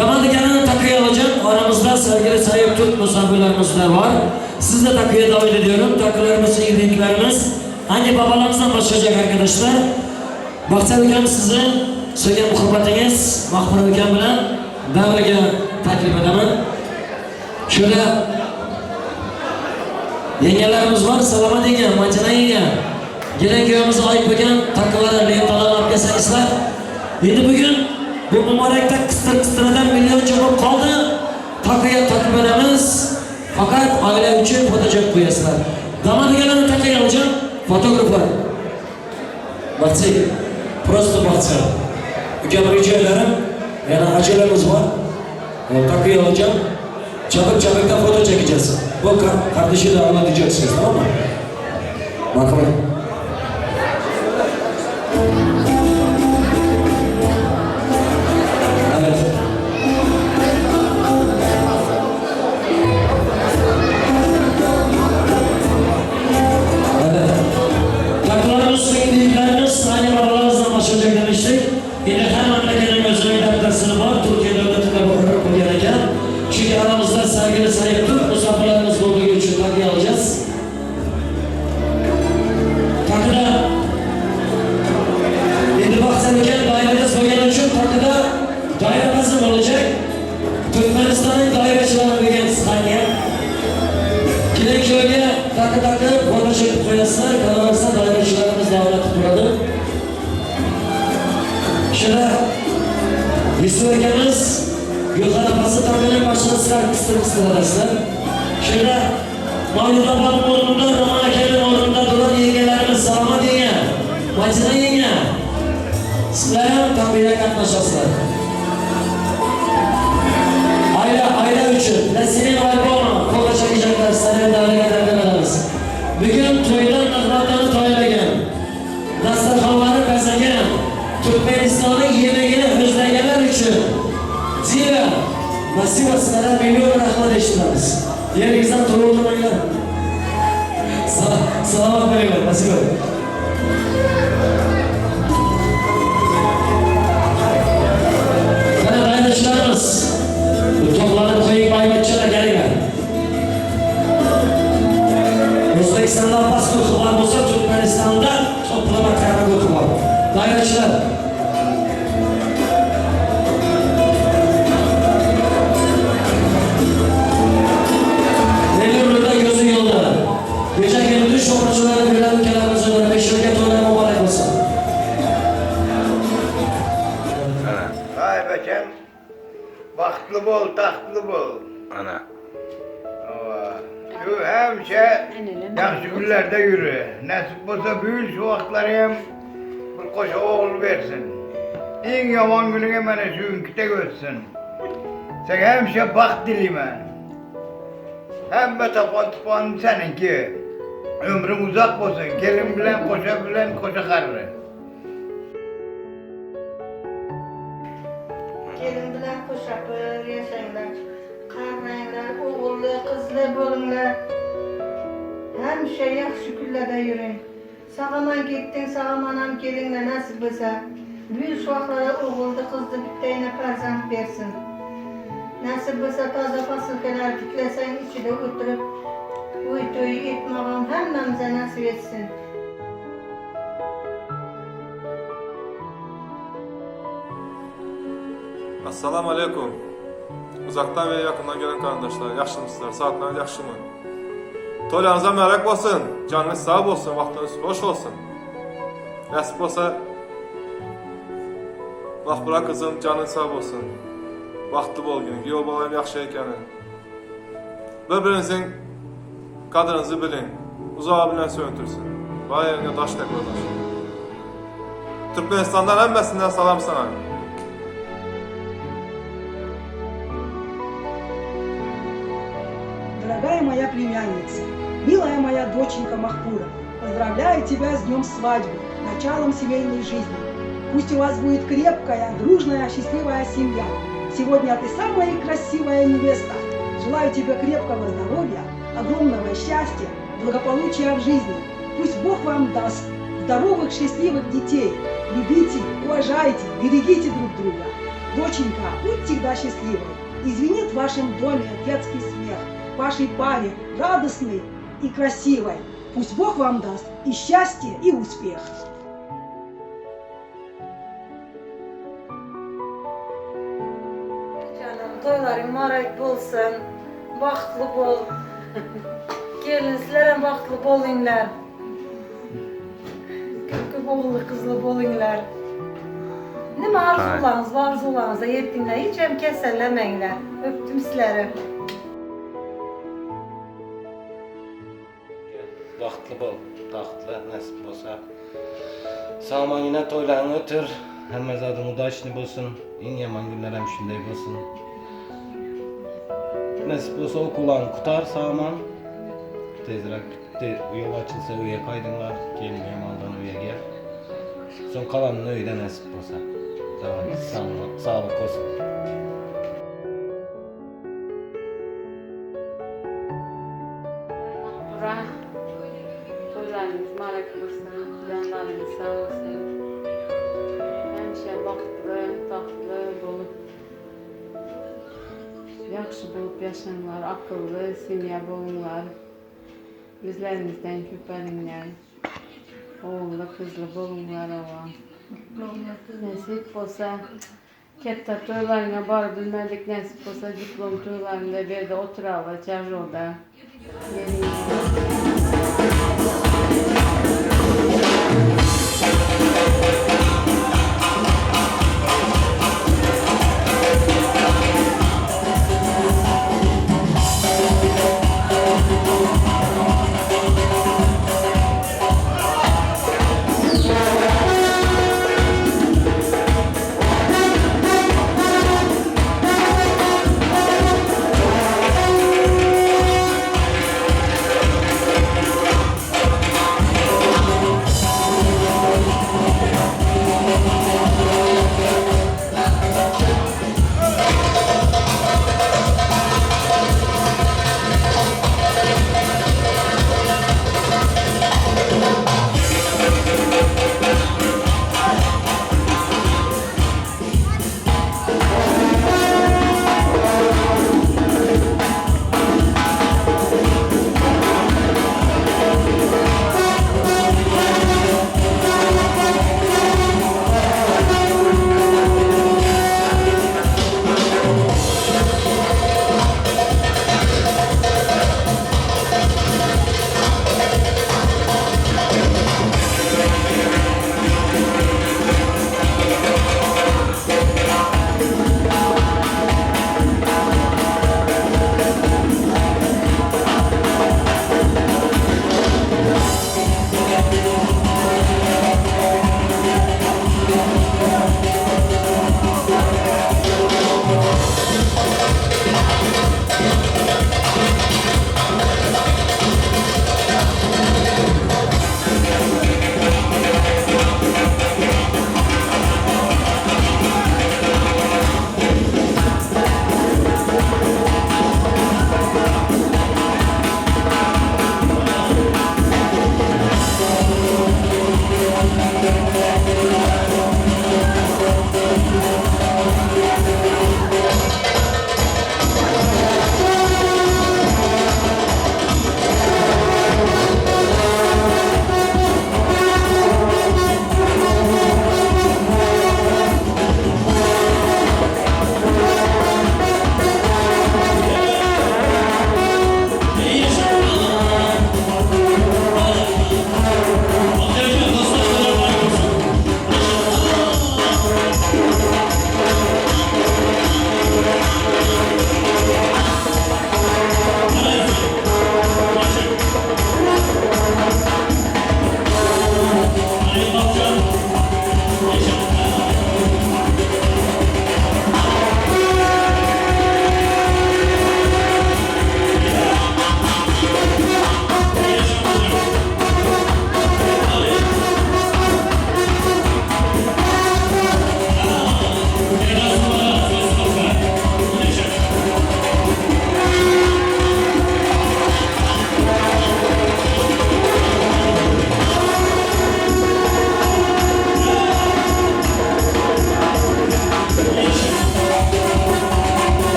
Damat gelini takıya alacağım. Aramızda sevgili Sayın Türk misafirlerimiz de var. Siz de takıya davet ediyorum. Takılarımız, yediklerimiz. Anne babalarımızdan başlayacak arkadaşlar. Bahtiyar ukam sizni so'ygan muhabbatingiz Mahmud ukam bilan davraga taklif etaman. Shunda yengalarimiz bor, salomat yenga, Madina yenga. Kelin kuyovimiz oid bo'lgan taqilari, lentalarni olib kelsangizlar. Endi bugun bu muborakda qistir qistiradan millioncha bo'lib qoldi. Taqiya taqib beramiz. Faqat oila uchun foto joyib qo'yasizlar. Damad deganlarni taqiya olacağım. Fotograflar. Baxtli. Просто baxtli. Ukam rica ederim. Yani acelemiz var. Takıyı alacağım. Çabuk çabuk da foto çekeceğiz. Bu kardeşi de anlatacaksınız tamam mı? Bakalım. Evet. Evet. Takılarımız, büyüklerimiz, anne babalarımızdan başlayacak demiştik. Yine her memleketin özünün dakikasını var. Türkiye devletinde bu hür bu gereken. Çünkü aramızda sevgili Sayın Türk misafirlerimiz olduğu için takıyı alacağız. Takıda Endi baxtlar ekan dairada so'ygan uchun takıda daira qizim olacak. Turkmanistonning doirachilari degan saniya. Kelin kuyovga takı takib foto chekib qo'yasizlar. Qolaversa doirachilarimiz davlatib turadi. Shunda Yusuf akamiz Gulxan opasi taqining boshini sizlar qistir qistir olasizlar. Shunda Mavlud opaning o'rnida, Roman akaning o'rnida turgan yengalarimiz salomat yenga, Madina yenga. Sizlar ham taqiga qatnashasizlar. Aile, aile uchun Nasibin alboma foto chekacaklar sizlarga davlatga taqdim etamiz. Bugun to'ydan nig'matlarni tayyorlagan, dasturxonlarni bezagan, Turkmanistonning yemagini o'zlaganlar uchun Zira Nasiba sizlarga million rahmat eshitamiz. Yeringizdan turib o'tirmanglar. Salomat bo'linglar, Nasiba. Qani doirachilarimiz, bu to'plarni qo'ying boyvachchalar kelinglar. O'zbekistonda Abbas guruhi bor bo'lsa, Turkmanistonda to'plama qarama guruhi bor. Doirachilar. Elurda gözü yolda. Gece gündüz şoförcüleri bilen ülkelerimiz beşirke toylar mübarek olsun. Vay bekem, baxtlı bol, taxtlı bol. Ana. Ava. Şu həmişə yaxşı günlərdə yürü. Nəsib olsa büyül şu vaxtları hem bir qoşa oğul versin. En yaman gününe mənə şu ünküdə götsün. Sən həmişə baxt diliyim mən. Həmmə tapan tupan səninki. Ömrün uzaq olsun. Gelin bilen, qoşa bilen, qoşa qarrı. Gelin bilen qo'sha bir yashanglar. Qaranglar, o'g'illi, qizli bo'linglar. Hamisha yaxshi kunlarda yuring. Sog'-omon ketding, sog'-omon ham kelinglar nasib bo'lsa. Bu yil shu vaqtlarda o'g'ilni, qizni bittagina farzand bersin. Nasib bo'lsa toza posilkalar tiklasang ichida o'tirib uy to'y etmag'on hammamizga nasib etsin. Assalamu aleykum. Uzaktan ve yakından gelen kardeşler, yaxşı mısınız? Saatleriniz yaxşı mı? Toylarınıza mübarek olsun, canınız sağ olsun, vaxtınız hoş olsun. Nasip olsa, Bax bura kızım, canın sağ olsun. Vaxtlı bol gün, yol balayım yaxşı ekəni. Bir-birinizin qadrınızı bilin, uzağa bilən söyüntürsün. Vay yerine daş da qardaş. Türkmenistan'dan hemmesinden salam sana. Дорогая моя племянница, милая моя доченька Махпура, поздравляю тебя с днем свадьбы, началом семейной жизни. Пусть у вас будет крепкая, дружная, счастливая семья. Сегодня ты самая красивая невеста. Желаю тебе крепкого здоровья, огромного счастья, благополучия в жизни. Пусть Бог вам даст здоровых, счастливых детей. Любите, уважайте, берегите друг друга. Доченька, будь всегда счастливой. И звенит в вашем доме детский смех, вашей паре радостный и красивой. Пусть Бог вам даст и счастье, и успех. Janym toýlaryň mübarek bolsun. Bagtly bol. Gelin sizlerem bagtly bolyňlar. Köp köp ogully gyzly bolyňlar. Nime arzuwlaryňyz bar arzuwlaryňyza ýetdiňler. Hiç hem kesellemeňler. Öpdüm sizleri. Bagtly bol, tagtly nesip bolsa. Sag-aman ýene toýlaryňy ötür. Hemme zadyň udaçny bolsun. Iň ýaman günlerem şunday bolsun. Nesip bolsa okuwlaryňy gutar sag-aman. Tezräk ýol açylsa öýe gaýdyňlar. Gelin hem aldan öýe gel. Soň kalanyny öýde nesip bolsa. Daway saglyk bolsun. Bura toýlaryňyz mübarek bolsun, janlaryňyz sag bolsun. Hemişe bagtly, tagtly bolup, ýagşy bolup ýaşaňlar, akylly semýa boluňlar. Bizlerimizden köpeliňler. Ogully, gyzly boluňlar oba. Nesip bolsa Ketde toýlaryňa baryp bilmedik nesip bolsa diplom toýlarynda bir ýerde oturaly Çarjolda.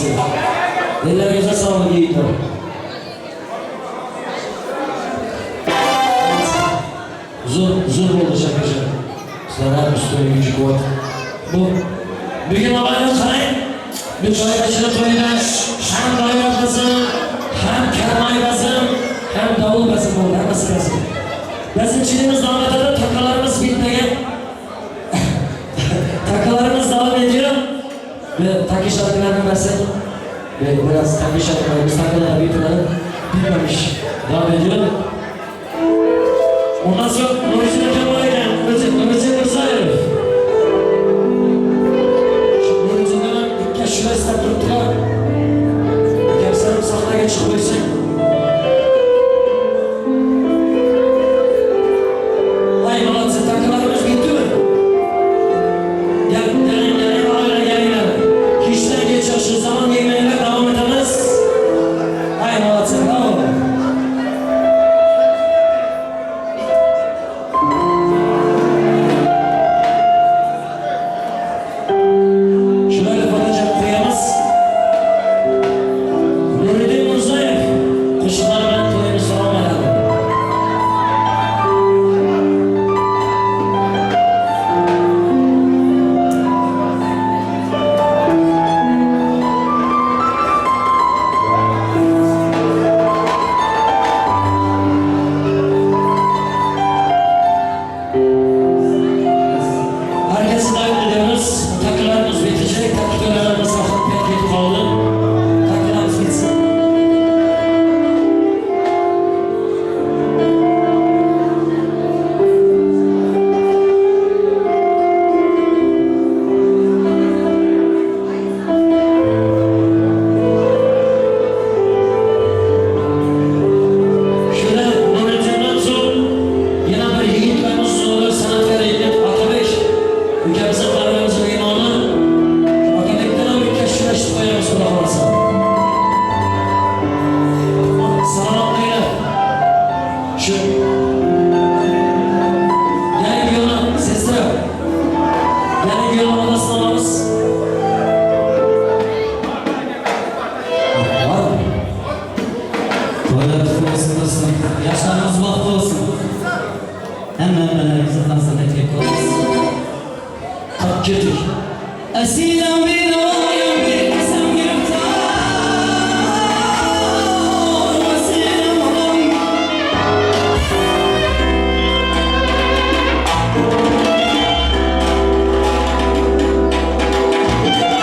Молодцы. Elleriňize saglyk ýigitler. Zur, zur boldy Şakirjan. Sizlere hem üstüne güç kuvvet. Bu bugün abayla qarang. Bu to'yga to'yda ham doira bazm, ham karmay bazm, ham davul bazm bo'ldi. Hammasi bazm. Bazmchiligimiz davom etadi, takalarimiz bitmagan. Takalarımız devam ediyor. Ve takı şarkılarını versek ve biraz takı şarkılarımız takalar bitmedi, bitmemiş. Devam ediyor. Ondan sonra Nurçin Hocam var iken, Nurçin, Nurçin Mirzayev. Nurçin'den ikki şura istab turibdilar. Ukam sen sahnaga chiqib qo'ysang. Ay молодцы, takalarimiz bitdimi? Gel, gelin, gelin, aile gelinglar. Kechdan kech shu zaman yemanglar, davom etamiz. Ay, молодцы, bravo. Shunday fotochap qo'yamiz. Nuriddin Mirzayev qo'shiqlari bilan to'yimiz davom etadi. Herkesi davet ediyoruz. Takılarımız bitecek. Takı törenlerimiz hafif pek geç kaldı. Takılarımız bitsin. Şöyle Nurettin'den sonra yine bir yiğitlerimiz sunulur. Sanatkar Yiğit Atabek. Ülkemizin kahvemizin imanı. Atabek'ten hem ülke şüreşti koyuyoruz Kuda kalırsa. Sağlamlığıyla. Şu. Gelin yoluna sesle. Gelin yoluna odasına alamız. Var mı? Toylar kutlu olsun dostum. Yaşlarınız bahtlı olsun. Hemen hemen nasıl etmek olsun. Kalk girdik. Esirem bir navayım bir kısım giriftar. Esirem olam. Altyazı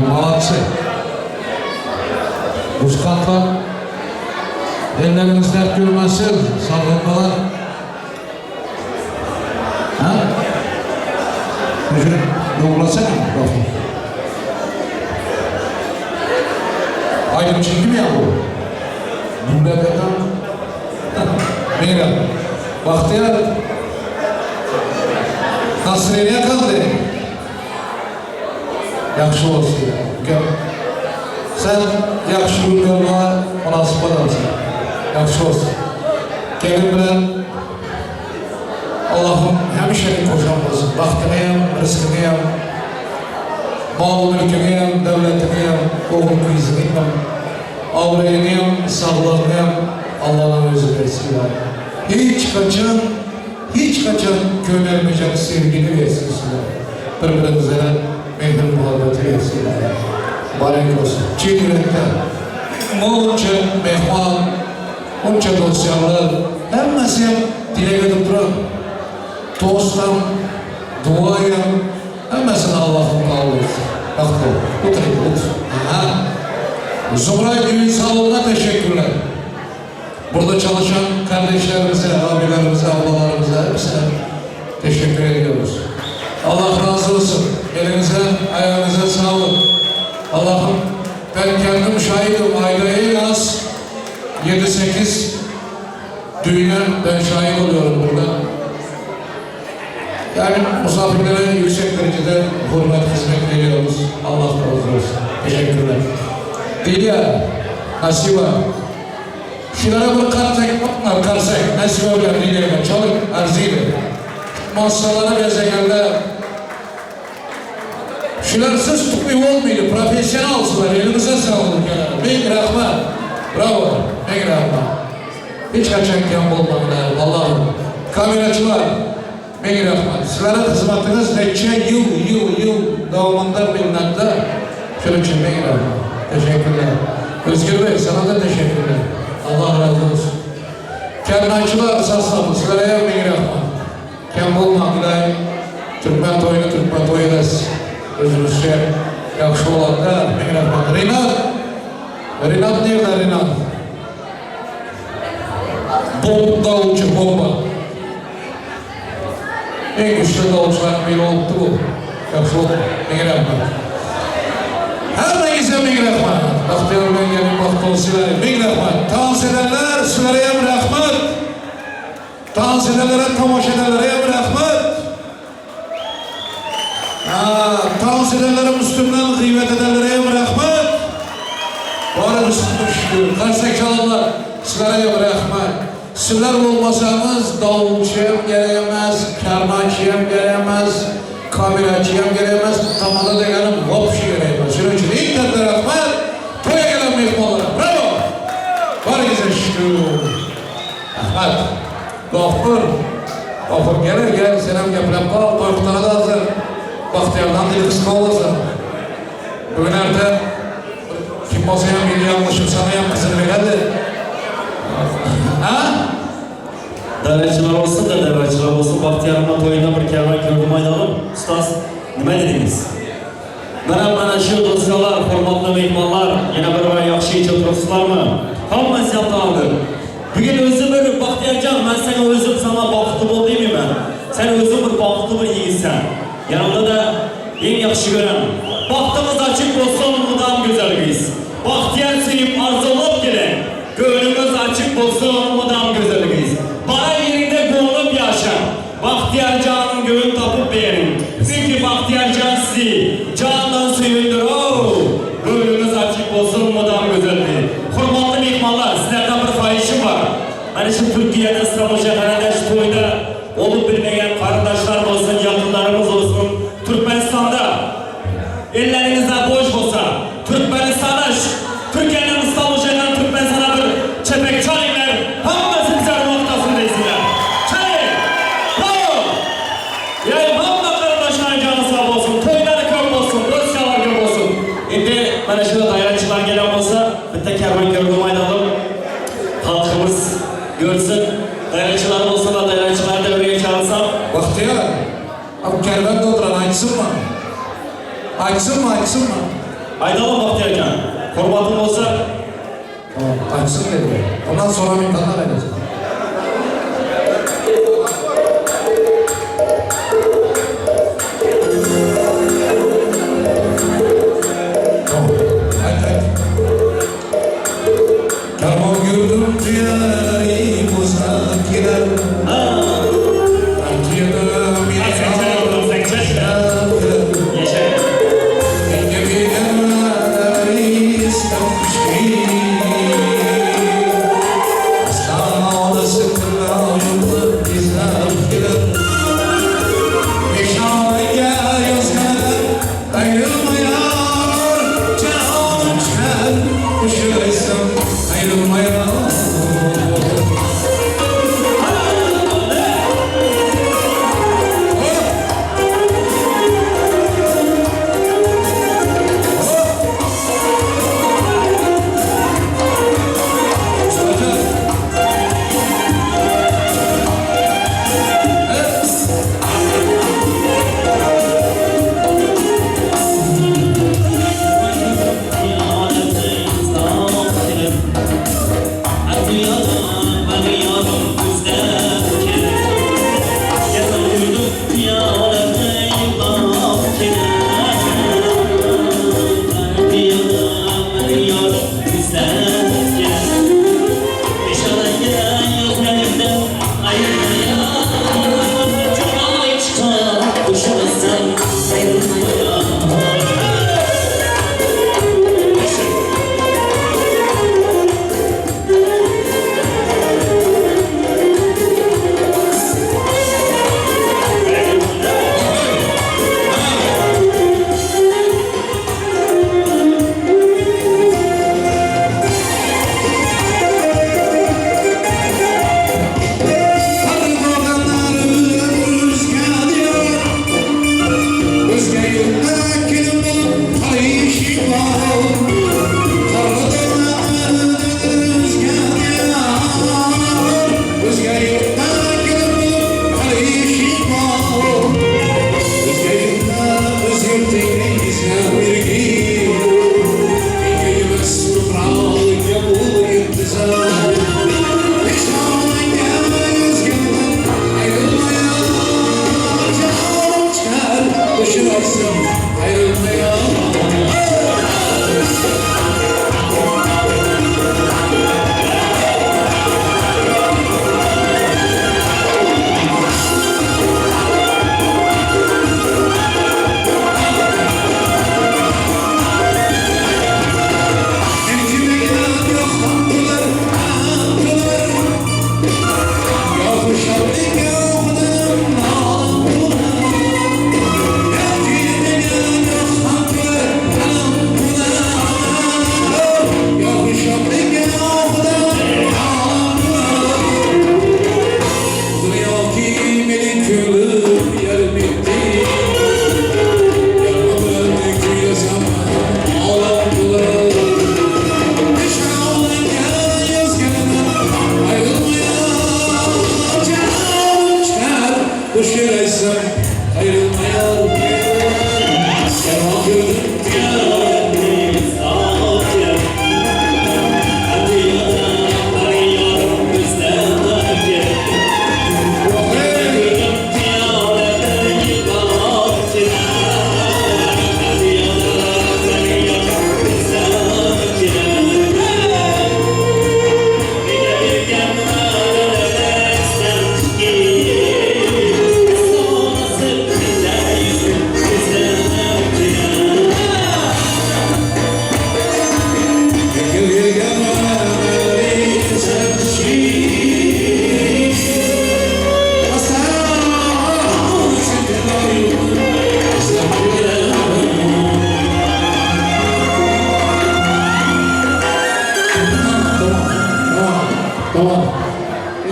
Молодцы. Muzikantlar elleriniz dert görmesin. Sazandalar. Ha? Şöyle doğrulasana. Bakın. Aydın çekti mi ya bu? Cümleten. Meyra. Bahtiyar. Nasrine kaldı. Yaxşı olsun. Gel. Sen yaxşı görmeye münasip adamsın. Yaxşı olsun. Gelin bilen Allah'ım həmişə qoşan olsun. Baxtını hem, rızkını hem, mal mülkünü hem, devletini hem, oğul kızını hem, avrayını hem, sağlığını hem Allah'ın özü versin. Hiç kaçın, hiç kaçın könelmeyecek sevgini versin size. Birbirinize mehir muhabbeti versin. Mübarek olsun. Çiğ yürekten. Onca mehman, onca dosyalar, hemmesi dile getirip duran. Dostum, duayım, hemmesini Allah'ın kabul etsin. Bak bu, otur, otur. Aha. Zumray Düğün Salonu'na teşekkürler. Burada çalışan kardeşlerimize, abilerimize, ablalarımıza hepsine teşekkür ediyoruz. Allah razı olsun. Elinize, ayağınıza sağlık. Allah'ım ben kendim şahidim. Ayda en az 7-8 düğüne ben şahit oluyorum burada. Yani misafirlere yüksek derecede hürmet, hizmet veriyoruz. Allah razı olsun. Teşekkürler. Dilya, Nasiba, Şulara bir karsak bakma, karsak. Nasiba bilen Dilya'ya çalık, arzıyla. Masalara bezegenler. Şularsız tutmuyor olmuyor. Profesyonel olsunlar. Elinize sağlık. Yani. Bin rahmet. Bravo. Bin rahmet. Hiç kaçan kem olmadılar. Vallahi. Kameracılar. Bin rahmet. Sizlere hizmetiniz neçe yıl, yıl, yıl devamında bilinende. Şunun için bin rahmet. Teşekkürler. Özgür Bey sana da teşekkürler. Allah razı olsun. Kernaçılar saslamı. Sizlere bin rahmet. Kem olmadılar. Türkmen toyunu Türkmen toyu da özümüzce yaxşı olanda bin rahmet. Rinat. Rinat nerede Rinat? Bomba davulcu bomba. En güçlü davulcuların biri oldu bu. Yaxşı oldu. Bin rahmet. Hemmenize bin rahmet. Bahtiyar ben gelin bahtı olsun. Bin rahmet. Dans edenler sizlere hem rahmet. Dans edenlere, tamaşa edenlere hem rahmet. Ha, dans edenlere üstümden gıybet edenlere hem rahmet. Bari şükür. Karsak çalanlar sizlere hem rahmet. Sizler olmasanız davulcu hem gelemez, kernaçı hem gelemez, kameracı hem gelemez, tamada da gelin vapşı gelemez. Şunun için ilk tatlı rahmet, toya gelen mehmanlara. Bravo! Bari güzel şükür. Rahmet. Gafur. Gafur gelir gel, sen hem gepirip kal, toy kutana da hazır. Bahtiyardan dili kıska olasın. Bugün erte kim bolsa hem bir yanlışım sana hem kızını veredi. Ha? Davlatchilar olsun da davlatchilar olsun. Baxtiyorning to'yida bir karvon ko'rdim aylanib. Ustoz, nima dedingiz? Mana mana shu do'stlar, hurmatli mehmonlar, yana bir bor yaxshi ichib turibsizlarmi? Hammasi ham oldi. Bugun o'zi bir Baxtiyorjon, men senga o'zim sana baxtli bo'l demayman. Sen o'zing bir baxtli bir yigitsan. Yanımda da eng yaxshi ko'raman. Baxtimiz açık olsun, mudam güzel kız. Baxtiyar sevib arzulab kelin. Gönlümüz açık olsun, mudam güzel kız. Bana yerinde qo'nib yaşa. Baxtiyar canın göğün tapıp beğenin. Çünkü Baxtiyar can sizi candan suyundur. Oh! Gönlünüz açık olsun, mudam güzeldi. Hurmatli mehmonlar, sizlardan bir xohishim bor. Mana shu Turkiyada İstanbul shahrida shu to'yda olib bilmagan qarindoshlar bo'lsin, yaqinlarimiz olsun, Turkmanistonda elleringizda bo'sh bo'lsa, Turkmanistonda Turkiyadan İstanbul shahridan Turkmanistonga bir chapak chalinglar, hammasi bizlar maqtasin desinlar. Çaling! Bravo! Yani hamma qarindoshlar joni sog' bo'lsin, to'ylari ko'p bo'lsin, do'stlar ko'p bo'lsin. Endi mana shu dayratchilar kelgan bo'lsa, bitta karvon ko'rdim aylanib, xalqimiz görsün. Dayratchilar bo'lsa da dayratchilar davraga chaqirsam, Bahtiyar, abi kervan da oturan açsın mı? Açsın mı, açsın mı? Aýdalyň Bagtyýar jan. Hormatyň bolsa. Tamam, aýtsyn dedi. Ondan sonra men tandan aýdasyn. Tamam, aýt, aýt. Karwan gördüm diýerim uzak gider.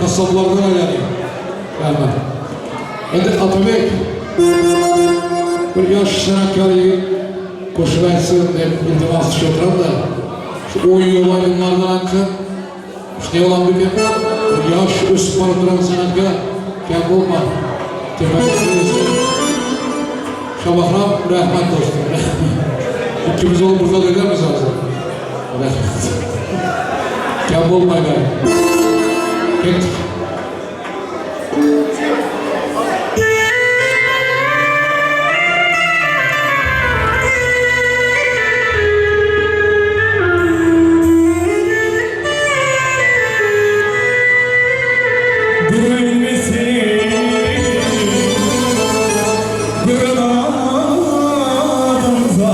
Kasaplardan aýlanýar. Rahmet. Indi Atabek bir ýaş sanatkar ýigit goşuk aýtsyn diýip iltimas düşüp oturam-da, şu oý ýol aýdymlardan aýtsyn. Şu ne bolan bilmem bir ýaş ösüp baryp duran sanatkar kem bolma. Tepede Şabahram rahmet dostum. Rahmet. Ikkimiz olup bir zat edermiz hazır. Rahmet. Kem bolmaýlar. Ketdik. Bir adamza.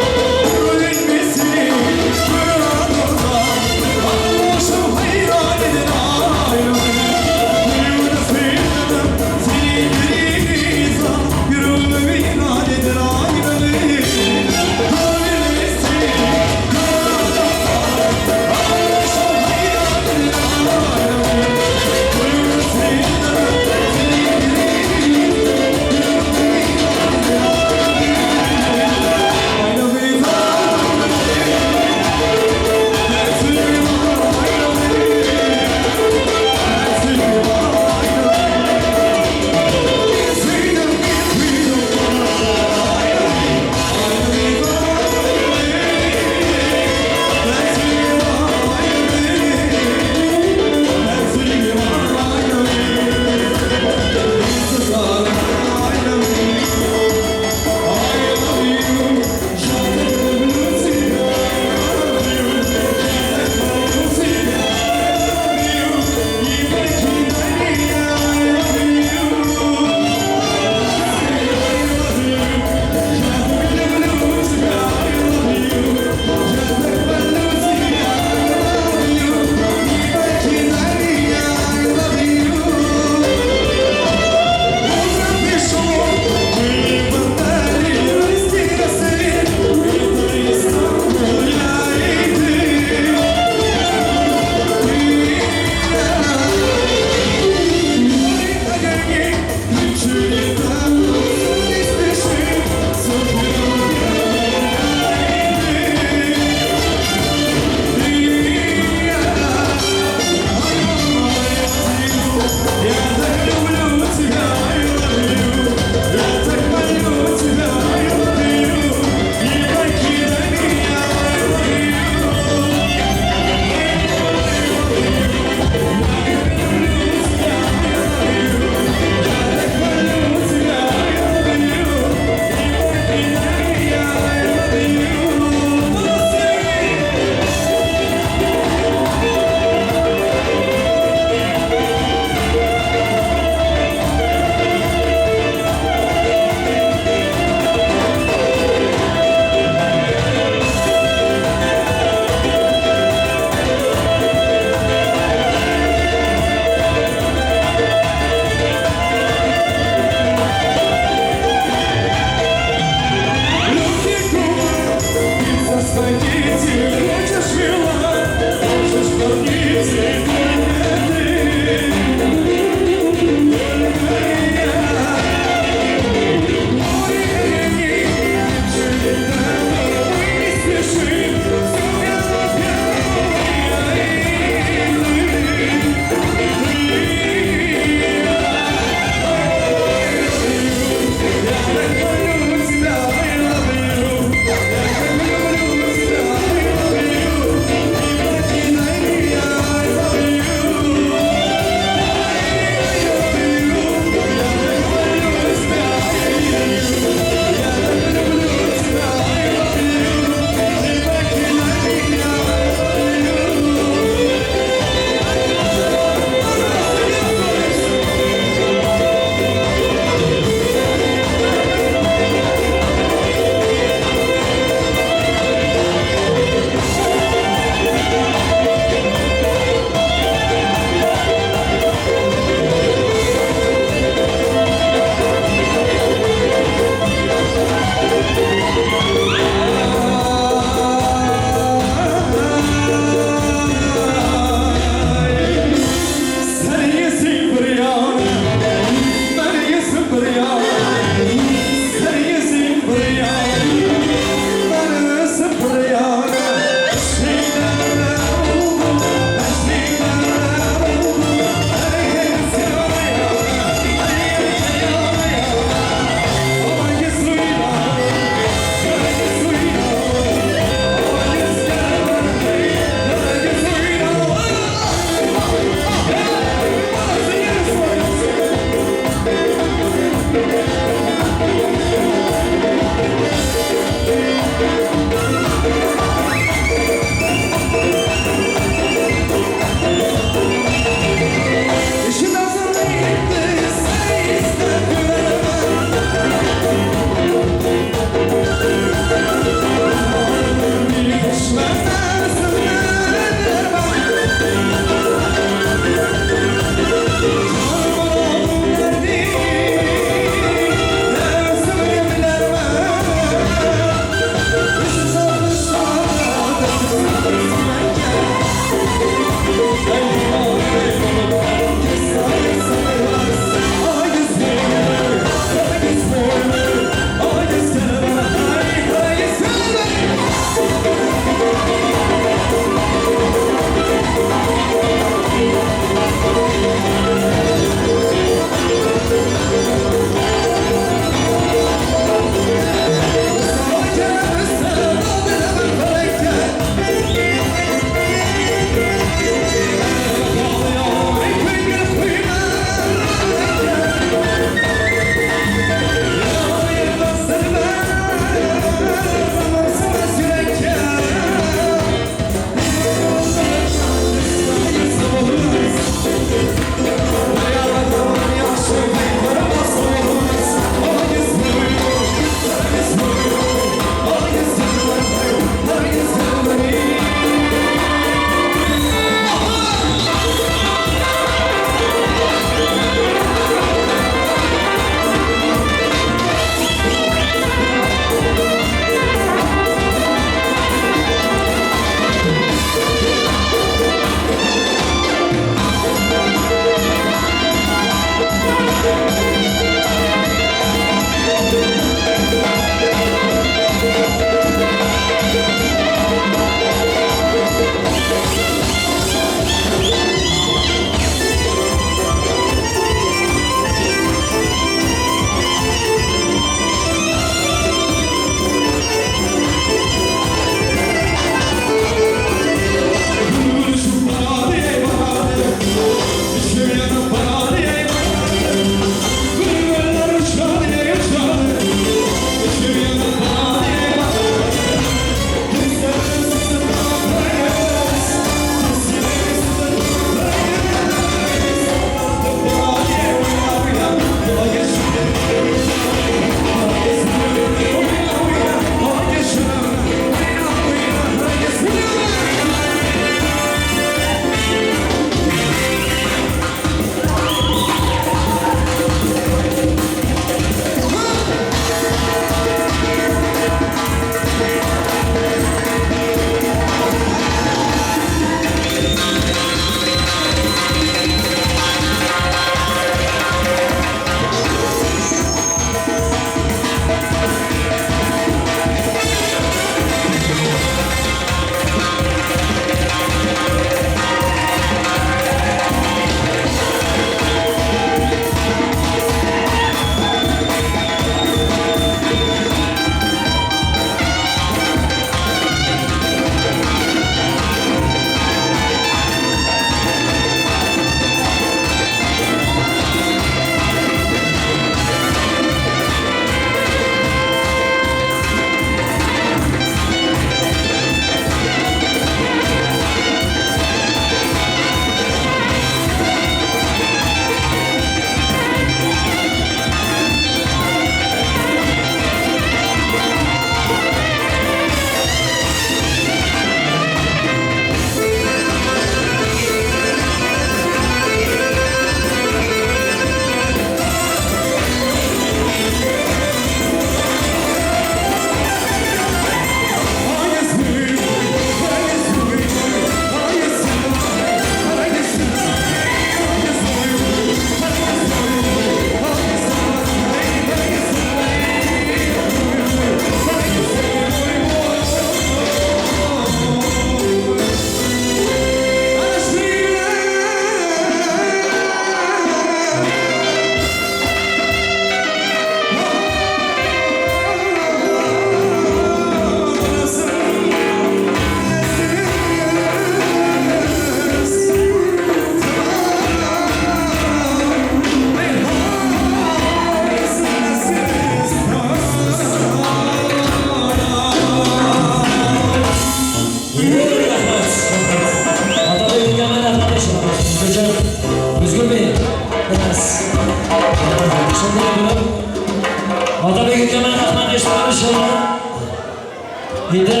Endi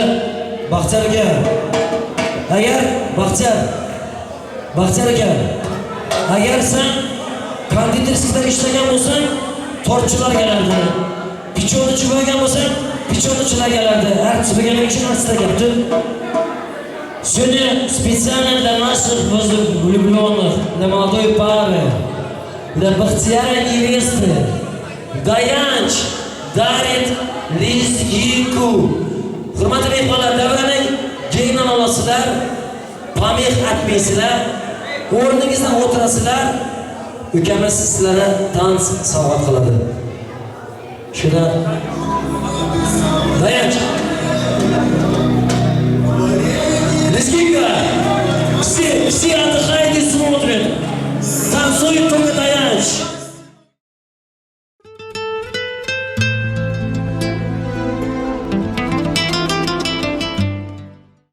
Baxtiyor aka, agar Baxtiyor, Baxtiyor aka, agar sen konditerskida ishlagan bo'lsang, tortchilar kelardi. Pichonchi bo'lgan bo'lsang, pichonchilar kelardi. Artist bo'lganing uchun artistlar kelibdi. Сегодня специально для наших влюбленных, для молодой пары, для Бахтияра и невесты, Dayanch дарит lezginку. Hurmatli mehmonlar, davraning kengdan olasizlar, помех atmaysizlar, o'rningizdan o'tirasizlar, ukamiz sizlarga танц sovg'a qiladi. Shunda Dayanch. Лезгинка! Все, все отдыхают и смотрят. Танцует только Dayanch.